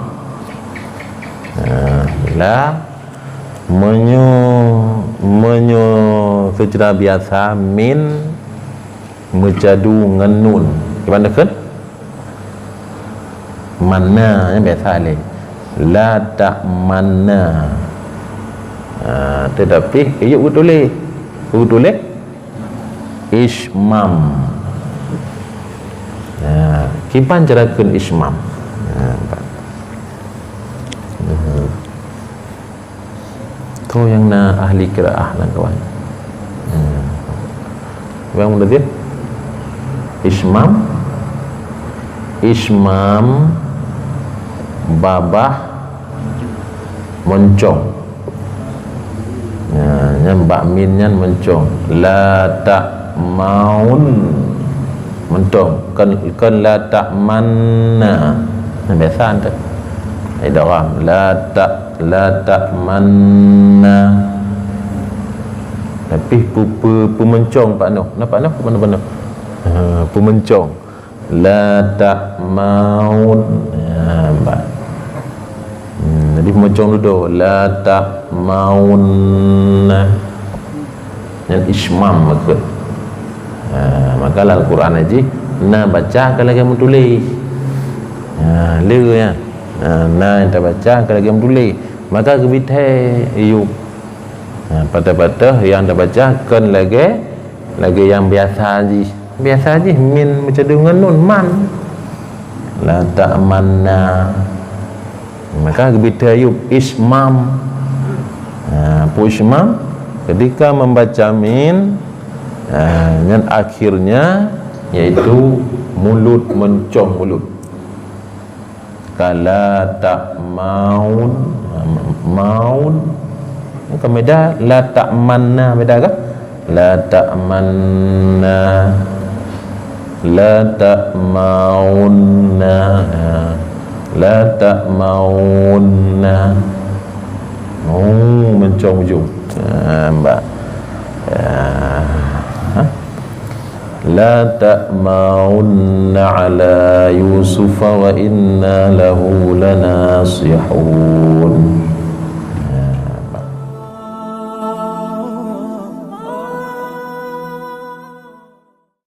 Ha, la, meunyoe, meunyoe seucara biasa mim meucadu ngon nun. Kiban takheun? Manna, nyan biasa lé. La ta'manna. Ha, tetapi, yuk geutuléh. Geutuléh? Ishmam. Ha, kiban cara kheun ishmam. Ha, nampak. Hmm. Toh nyang na ahli qiraah lam kawan. Hmm. Bang Mudathir? Ishmam. Ishmam babah moncong. Ya, nyan bak mim nyan moncong. La ta'maun. Moncong. Kon, kon la ta'manna. Nah, biasa tu. Idgham. La ta-, la ta'manna. Tapi pu-, pu-, peumoncong Pak Noh. Nampak Noh? Mana, mana? Ha, peumoncong. La ta'maun. Ha, nampak. Hmm, jadi peumoncong dudoe. La ta'maunna. Nyan ishmam makheun. Ha, maka lam Al-Quran jih, na baca ka lagée meutuléh. Ha, le nyan. Ha, na nyang tabaca ka lagée meutuléh. Maka geubithai yub. Ha, patah-patah nyang tabaca kon lagée, lagée nyang biasa jih. Biasa jih mim meucadu ngon nun, man. La ta'manna. Maka geubithai yub ishmam. Ha, peue ishmam? Ketika membaca mim, ha, nyan akhirnya yaitu mulut, moncong mulut. Ka la ta'maun, maun. Kan beda, la ta'manna beda kah? La ta'manna. La ta'maunna. La ta'maunna. Oh, moncong ujong. Ha, nampak. Ya. Ha? La ta'maunna ala Yusufa wa inna lahu lanasihun.